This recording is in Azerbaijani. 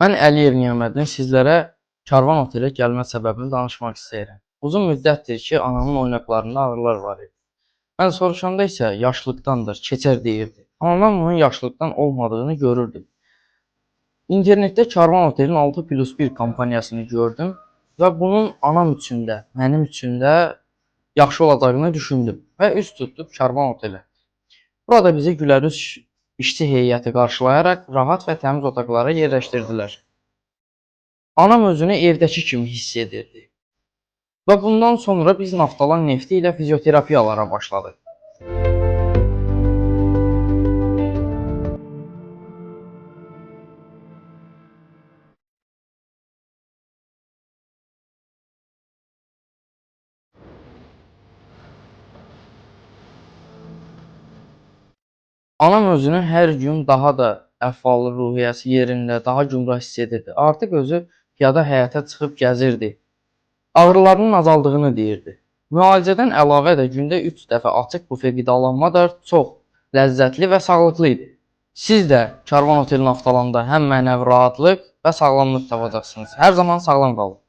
Mən Əliyev Niyaməddin sizlərə Karvan Otelə gəlmə səbəbini danışmaq istəyirəm. Uzun müddətdir ki, anamın oynaqlarında ağrılar var idi. Mən soruşanda isə yaşlıqdandır, keçər deyirdi. Amma mən bunun yaşlıqdan olmadığını görürdüm. İnternetdə Karvan Otelin 6+1 kampaniyasını gördüm və bunun anam üçün də, mənim üçün də yaxşı olacağını düşündüm və üz tutduq Karvan Otelə. Burada bizi gülərüz işçi heyəti qarşılayaraq rahat və təmiz otaqlara yerləşdirdilər. Anam özünü evdəki kimi hiss edirdi. Və bundan sonra biz naftalan nefti ilə fizioterapiyalara başladıq. Anam özünü hər gün daha da əhvalı, ruhiyyəsi yerində, daha gümrah hiss edirdi. Artıq özü piyada həyətə çıxıb gəzirdi. Ağrılarının azaldığını deyirdi. Müalicədən əlavə də gündə 3 dəfə açıq bufe qidalanma da çox ləzzətli və sağlıqlı idi. Siz də Karvan Otel Naftalanda həm mənəvi rahatlıq və sağlamlıq tapacaqsınız. Hər zaman sağlam qalın.